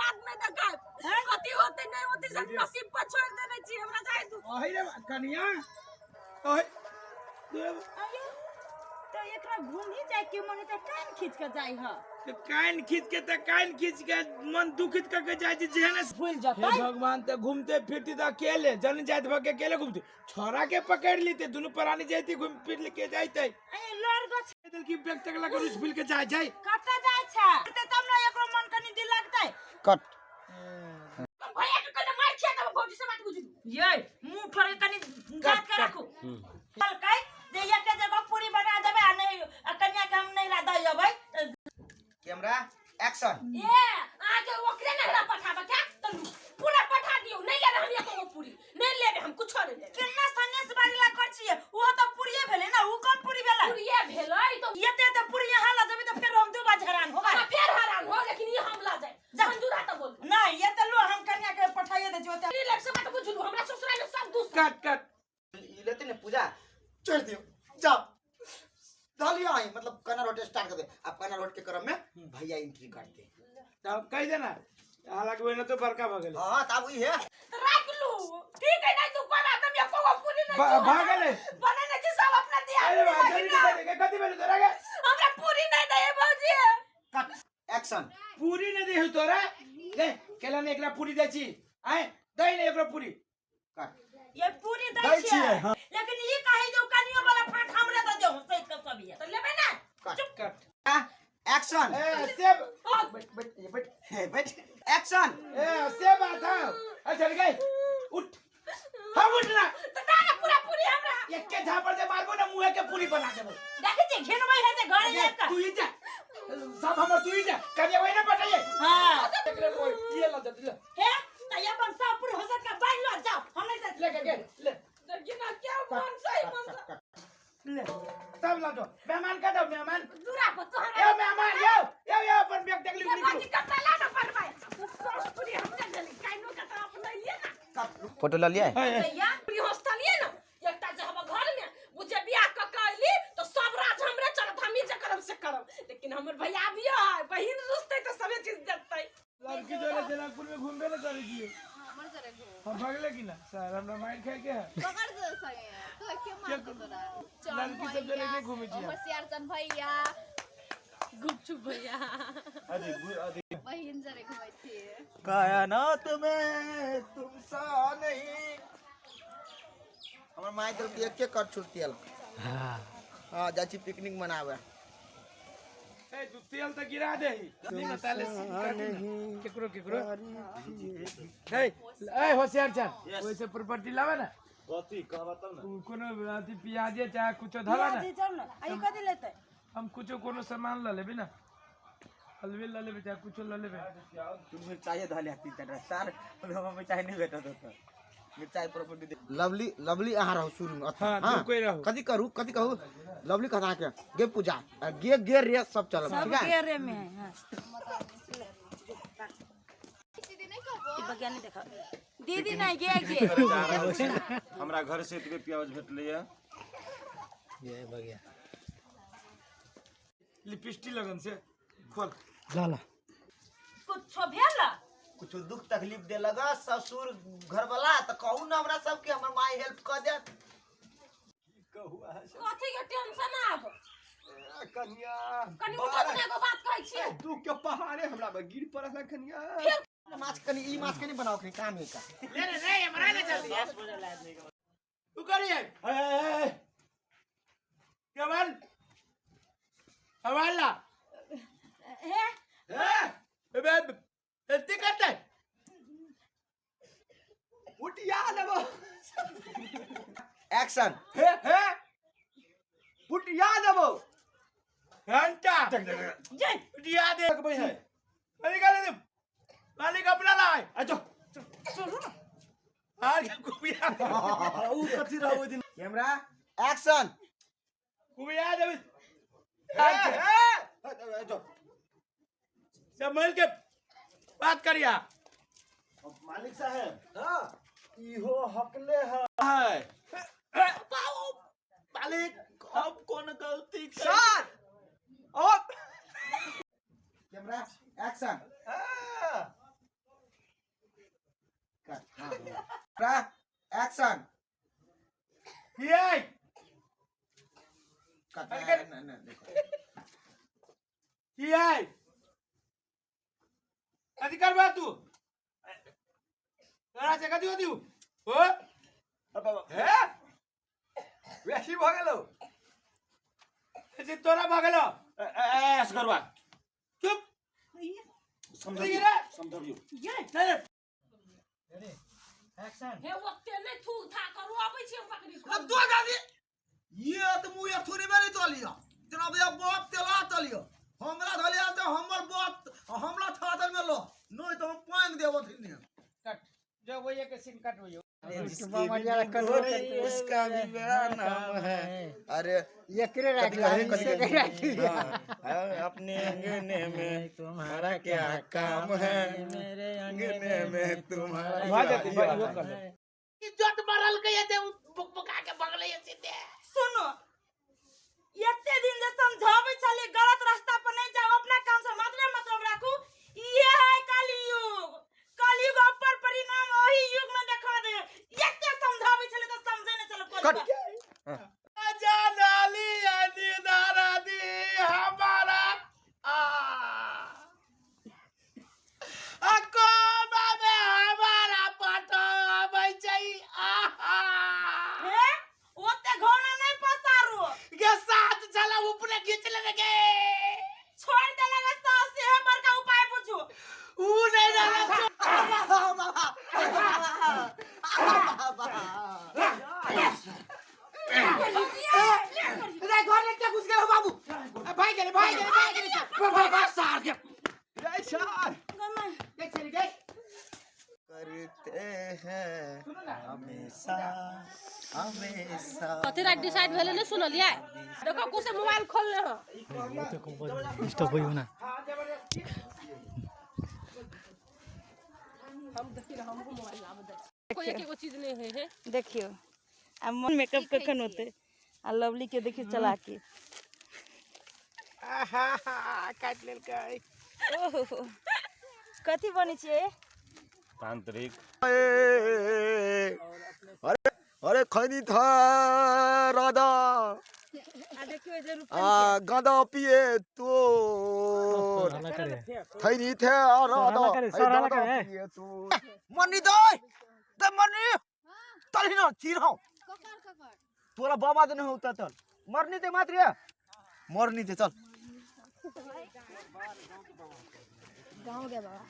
बात नहीं देखाय। कथी होते नहीं होते सब नसीब पर छोड़ देने छी, हमरा जाय दू। ओही रे कनिया, ओही देव। आयो, तो एकरा घूमही जाय के मन है त कान खींच के जाय ह। त कान खींच के, त कान खींच के मन दुखित कर के जाय छै जेहन। भूल हे जतै। भगवान, त घूमते फिरती त अकेले जन जात भके अकेले घूमते, छोरा के पकड़ लेते, दुनू प्राणी जाती घूम फिर के जाते। ए लड़ गो। दिल की बैग तक लगा रुस फिर के जाय जाय। कतऽ जाय छै तब ने एकरो मन कनी दिल लगतै। कट। भैया के कहले मार खिया देबो, भौजी से बात बुझलू। ये मुंह फोड़ के कनी जात के राखू। कहलकै जे एके जगह पूरी बना देबै आ नहीं आ कन्या के हम नहीं ला दऽ अबै। Camera action. ए आके ओकरे नहरा पठाबा क्या त पूरा पठा दियो। नहीं लेबे हम एको गो पूरी नहीं लेबे, हम कुछो नहीं लेबे। केना सनेस बारी ला कर छियै? ओहो तऽ पूरिये भेलै ने, उ कोन पूरी भेलै? पूरिये भेलै तो। एते एते पूरी यहाँ लऽ जेबै तऽ फेर हम दू बार हैरान होबै। हाँ, फेर हैरान हो, लेकिन ई हम ला जाए। जा। मंजूर है तो बोल। नहीं, ये तऽ लो, हम कन्या के पठाइए दै छियै ओते। नहीं लेब से बात बुझलू, हमरा ससुराल में सब दुश्मन। कट कट। ई लेते ने पूजा छोड़ दियो, जाओ डालियो आई, मतलब कना रोट स्टार्ट कर दे। अब कना रोट के क्रम में भैया एंट्री करते। तब कह देना, हालांकि वही तो बड़का भऽ गेलै। हां, तब ई है। तो राख लू, ठीक है। नहीं तू कोई बात हम एको गो पूरी नहीं भऽ गेलै। बने नहीं छी सब अपना दिया। अरे भाई, जल्दी दे दे, कथी भेल तोरा के? हमरा पूरी नहीं दे भौजी। कट, एक्शन। पूरी नहीं दे तोरा? ले केला ने एकरा पूरी दै छी, आय दै ने एकरा पूरी। कट। ये पूरी दै दै छियै। छियै, हाँ। लेकिन ई कहै जे उ कनियो वाला फाट हमरे दऽ देहु सैत के सब ये। तो लेबे ना। कट। कट। एक्शन। ए सेब, बैठ बैठ ये बैठ। बैठ, एक्शन। ए से बात है, ए चल गई, उठ, हाँ उठ ना। तो ना पूरा पूरी हमरा। एके झापड़ से मारबो ना, मुंह के पूरी बना देबो। देखै छियै घिनबै है जे घरे ए, आबि कऽ। तू ही जा, सब हमर, तू ही जा, करिया वही ना पटाइए। हाँ। एकरे बोल ये ला जा ले। हे त अपन सब पूरी हो सका बान्हि लो, जाओ, हम नहीं जाइ ले के ले। देखिए ना क्या मन सही मन सही। ले सब ला दो, मेहमान का दो मेहमान। दूरा पर तो हमरा यो मेहमान, यो यो यो अपन बैग देख ये ली। बाकी कत्ता ला ना पड़बै सब पूरी हमने देली काइनो कत्ता अपने लिए ना। फोटो ल लिया। भैया। पूरी हॉस्टल ना एकटा जे हम घर में बुझे बियाह क के अइली तो सब राज हमरे चलत, हम ही जे करब से करब, लेकिन हमर भैया भी है, बहिन रुसतै तो सबे चीज देखतै। लड़की जोरे जनकपुर में घूमबे ना करै छी। हम भगले की ना सर, हमरा मार खाए के है। पकड़ दे संगे तो के मार दे तोरा। लड़की सब जोरे नहीं घूमे छी। होशियार चंद भैया, गुपचुप भैया। बहिन जरे घुमै छी। कायनात में तुम सा नहीं। हमर माय दल के एक कर छुट्टी आल। हां, जाइ छी पिकनिक मनावे। ए तू तेल त गिरा दे ही नहीं बताले केकरो केकरो। ए ए होशियार चल, वैसे प्रॉपर्टी लावे ना। कथी कहबा तब ने? तू कोनो अथी प्याजे चाहे कुछो धरा ना। जी जाउ ने, आ ई कथी लेतै? हम कुछो कोनो सामान ल लेबे ना, हलवे ल लेबे चाहे कुछो ल लेबे। तू मिरचाई धऽ ले तीन चारि सार, हम मिरचाई नहीं भेटत ओतऽ। मिरचाई प्रॉपर्टी दे। लवली, लवली अहाँ रहू शुरू में। हाँ, दू कोई रहू। कथी करू, कथी कहू? लवली कहता अहाँके गे पूजा आ गे गे रे सब चलब। सब ठीक है। गेरे में है। हाँ। दीदी नहीं कहबो। ई बगिया नहीं देखा दीदी, नहीं गे गे। हमरा घर से एतबे प्याज भेटलैया। ये बगिया। लिपस्टिक लगन से खोल। ला ला। कुछो भेल? कुछो दुख तकलीफ दे लगा ससुर घर वाला तऽ कहू ने हमरा सबके, हमर my help कऽ देत। कथी के टेंशन आब? कनिया। कनी उठो त, एगो बात कहै छी। दुख के पहाड़े हमरा पर गिर पड़ल है कनिया। माछ कनी, ई माछ कनी बनाओ, कनी काम है का। ले रे, नहीं हमरा ना जल्दी तू करिए। ए ए केवल हवाला। हे। ए बे एती करते। उठिया लेबो। एक्शन। हे हे। उठिया देबो। घंटा। जय। दिया दे। सकबै है। मालिक दे, मालिक अपना लाए। अच्छा। चलू ना। आर के कुबिया। उ कथी रहौ ओहि दिन? Camera action. कुबिया दे। हे हे। संभल के बात करिया। मालिक साहेब, हाँ, इहो हकले है मालिक, अब कोन गलती कर सर अब कैमरा एक्शन। हाँ। एक्शन। की है? कट। अरे। नहीं, नहीं, देखो। की है? कथी करबा तू? तोरा से कथी होती? ओ हे, बेसी भऽ गेलौ। से तोरा भऽ गेलौ। ए असगरवा। चुप। समझबियौ। रे। समझबियौ। हे, ओते नहि थूक था करू, अबै छी हम पकड़ी। अब दो गावी ये तो मुँह थोड़ी में नहीं तलियो तना भैया, बाप तेला तलियो हमरा धलिया तो हमर बाप हमरा थातल में लो, नहीं तो हम पांग देबो थिने। कट जो, वो एक सीन कट हो। उसका भी मेरा नाम है। अरे एकरे राख। कथी कहे, कथी कहे? हाँ। हाँ, अपने अंगने में तुम्हारा क्या काम है, मेरे अंगने में तुम्हारा। भऽ जेतै, इहो कर ले। इज्जत मरल के जे बुक बुका के बगले सीधे। सुनो, एते दिन जे समझाबै छलियै, गलत रास्ता पर नहीं जाओ, अपना काम से मतलब मतलब राखू, ये है कलयुग। कलयुग अपर परिणाम ओही युग में देखा दे। एते समझाबै छलियै तऽ समझै नहीं छलै कोई। कट। जानाली दादा दी हमारा आ अको बाबे हमारा पटो आबै छै आहा। हे, ओते घोड़ा नहीं पसारू। के साथ चला ऊपरे खींच लेने के। छोड़ देला रास्ता से है बड़का उपाय पूछू। ऊ नहीं रहला। रे, घर में क्या घुस गए हो बाबू? भाई गेले, भाई गेले, भाई गेले, भाई भाई सार के। जय सार। देख चली गई। करते हैं हमेशा हमेशा। कथी रात डिसाइड भेलै नहि सुनलियै? देखो, कुछ मोबाइल खोलले हँ। स्टॉप होइयो ना। हम देखी हमहूँ मोबाइल लाबऽ दै छी। कोई एक एगो चीज नहि होइ है। देखियो, आ मन मेकअप कखन होते आ लवली के देखियो चला के। आहा, काटि लेलकै। ओहो, कथी बनै छियै? तांत्रिक। अरे अरे, खैनी था राधा। आ देखियो जे रूप। आ गदा पिए तो खैनी थे राधा। करे, सराला करे। पिए तो मन्नी दे दे मन्नी तल न चिरौ। ककर ककर? तोरा बाबा देने होता, चल मरनी दे मात्र मरनी दे, चल। गाँव के बाबा।